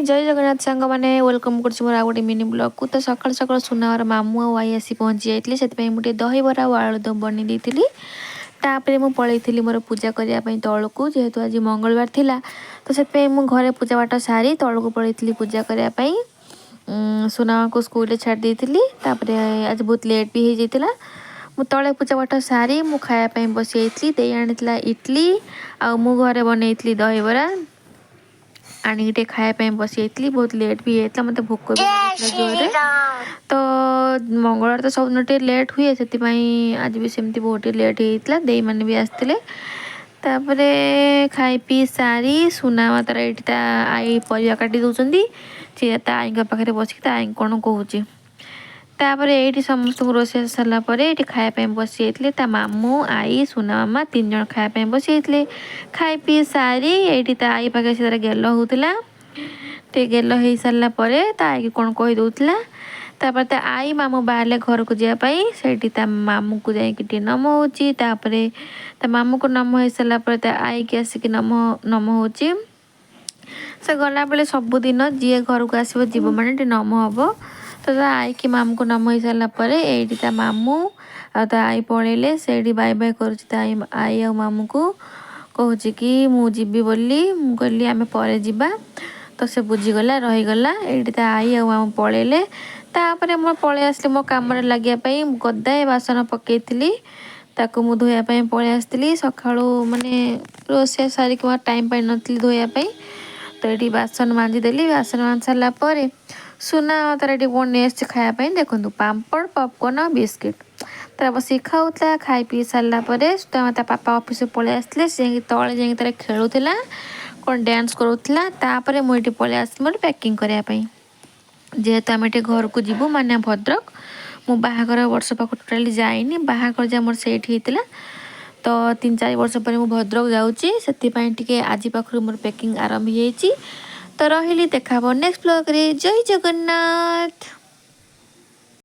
ଜୟ ଜଗନ୍ନାଥ ସାଙ୍ଗମାନେ, welcome କରୁଛି ମୋର ଆଉ ଗୋଟେ ମିନି ବ୍ଲଗ୍କୁ। ତ ସକାଳୁ ସକାଳୁ ସୁନାର ମାମୁଁ ଆଉ ଆଈ ଆସି ପହଞ୍ଚି ଯାଇଥିଲେ। ସେଥିପାଇଁ ମୁଁ ଟିକେ ଦହିବରା ଆଉ ଆଳୁଦମ ବନେଇ ଦେଇଥିଲି। ତାପରେ ମୁଁ ପଳେଇଥିଲି ମୋର ପୂଜା କରିବା ପାଇଁ ତଳକୁ। ଯେହେତୁ ଆଜି ମଙ୍ଗଳବାର ଥିଲା, ତ ସେଥିପାଇଁ ମୁଁ ଘରେ ପୂଜା ପାଠ ସାରି ତଳକୁ ପଳେଇଥିଲି ପୂଜା କରିବା ପାଇଁ। ସୁନାକୁ ସ୍କୁଲରେ ଛାଡ଼ି ଦେଇଥିଲି। ତାପରେ ଆଜି ବହୁତ ଲେଟ୍ ବି ହେଇଯାଇଥିଲା। ମୁଁ ତଳେ ପୂଜା ପାଠ ସାରି ମୁଁ ଖାଇବା ପାଇଁ ବସିଯାଇଥିଲି। ଦେଇ ଆଣିଥିଲା ଇଟଲି ଆଉ ମୁଁ ଘରେ ବନେଇଥିଲି ଦହିବରା। ଆଣିକି ଟିକେ ଖାଇବା ପାଇଁ ବସିଯାଇଥିଲି। ବହୁତ ଲେଟ୍ ବି ହେଇଯାଇଥିଲା, ମୋତେ ଭୋକ ବି ଜୟ ଲାଗୁଥିଲା ଜୋରରେ। ଶ୍ରୀରାମ। ତ ମଙ୍ଗଳବାର ତ ସବୁଦିନ ଟିକେ ଲେଟ୍ ହୁଏ, ସେଥିପାଇଁ ଆଜି ବି ସେମିତି ବହୁତ ଟିକେ ଲେଟ୍ ହେଇଯାଇଥିଲା। ଦେଇମାନେ ବି ଆସିଥିଲେ। ତାପରେ ଖାଇ ପିଇ ସାରି ସୁନା ତାର ଏଇଠି ତା ଆଈ ପରିବା କାଟି ଦେଉଛନ୍ତି, ସିଏ ତା ଆଈଙ୍କ ପାଖରେ ବସିକି ତା ଆଈଙ୍କୁ କ'ଣ କହୁଛି। ତାପରେ ଏଇଠି ସମସ୍ତଙ୍କୁ ରୋଷେଇ ସାରିଲା ପରେ ଏଇଠି ଖାଇବା ପାଇଁ ବସିଯାଇଥିଲେ। ତା ମାମୁଁ, ଆଈ, ସୁନା ମାମା ତିନି ଜଣ ଖାଇବା ପାଇଁ ବସିଯାଇଥିଲେ। ଖାଇ ପିଇ ସାରି ଏଇଠି ତା ଆଈ ପାଖରେ ସେ ତାର ଗେଲ ହେଉଥିଲା। ଟିକେ ଗେଲ ହେଇସାରିଲା ପରେ ତା ଆଈକି କ'ଣ କହିଦେଉଥିଲା। ତାପରେ ତା ଆଈ ମାମୁଁ ବାହାରିଲେ ଘରକୁ ଯିବା ପାଇଁ। ସେଇଠି ତା ମାମୁଁକୁ ଯାଇକି ଟିକେ ନମ ହେଉଛି। ତାପରେ ତା ମାମୁଁକୁ ନମ ହେଇସାରିଲା ପରେ ତା ଆଈକି ଆସିକି ନମ ନମ ହେଉଛି। ସେ ଗଲାବେଳେ ସବୁଦିନ ଯିଏ ଘରକୁ ଆସିବ ଯିବ ମାନେ ଟିକେ ନମ ହେବ। ତ ତା ଆଈକି ମାମୁଁକୁ ନମ ହେଇସାରିଲା ପରେ ଏଇଠି ତା ମାମୁଁ ଆଉ ତା ଆଈ ପଳେଇଲେ। ସେଇଠି ବାଇ ବାଇ କରୁଛି ତା ଆଈ। ଆଈ ଆଉ ମାମୁଁକୁ କହୁଛି କି ମୁଁ ଯିବି ବୋଲି। ମୁଁ କହିଲି ଆମେ ପରେ ଯିବା। ତ ସେ ବୁଝିଗଲା, ରହିଗଲା। ଏଇଠି ତା ଆଈ ଆଉ ମାମୁଁ ପଳେଇଲେ। ତାପରେ ମୁଁ ପଳେଇ ଆସିଲି ମୋ କାମରେ ଲାଗିବା ପାଇଁ। ଗଦାଏ ବାସନ ପକେଇଥିଲି, ତାକୁ ମୁଁ ଧୋଇବା ପାଇଁ ପଳେଇ ଆସିଥିଲି। ସକାଳୁ ମାନେ ରୋଷେଇ ସାରିକି ମୁଁ ଟାଇମ୍ ପାଇନଥିଲି ଧୋଇବା ପାଇଁ। ତ ଏଇଠି ବାସନ ମାଜିଦେଲି। ବାସନ ମାଜି ସାରିଲା ପରେ ସୁନା ତାର ଏଠି କ'ଣ ନେଇ ଆସିଛି ଖାଇବା ପାଇଁ। ଦେଖନ୍ତୁ, ପାମ୍ପଡ଼, ପପକର୍ଣ୍ଣ ଆଉ ବିସ୍କିଟ୍ ତାର ବସିକି ଖାଉଥିଲା। ଖାଇ ପିଇ ସାରିଲା ପରେ ତା ପାପା ଅଫିସରୁ ପଳେଇ ଆସିଥିଲେ। ସେ ଯାଇକି ତଳେ ଯାଇକି ତାର ଖେଳୁଥିଲା, କ'ଣ ଡ୍ୟାନ୍ସ କରୁଥିଲା। ତାପରେ ମୁଁ ଏଠି ପଳେଇ ଆସିଲି ମୋର ପ୍ୟାକିଂ କରିବା ପାଇଁ। ଯେହେତୁ ଆମେ ଟିକେ ଘରକୁ ଯିବୁ, ମାନେ ଭଦ୍ରକ। ମୁଁ ବାହାଘର ବର୍ଷ ପାଖକୁ ଟୋଟାଲି ଯାଇନି। ବାହାଘର ଯାହା ମୋର ସେଇଠି ହେଇଥିଲା। ତ 3-4 ବର୍ଷ ପରେ ମୁଁ ଭଦ୍ରକ ଯାଉଛି, ସେଥିପାଇଁ ଟିକେ ଆଜି ପାଖରୁ ମୋର ପ୍ୟାକିଂ ଆରମ୍ଭ ହେଇଯାଇଛି। ତ ରହିଲି, ଦେଖା ହେବ ନେକ୍ସଟ ବ୍ଲଗ୍ରେ। ଜୟ ଜଗନ୍ନାଥ।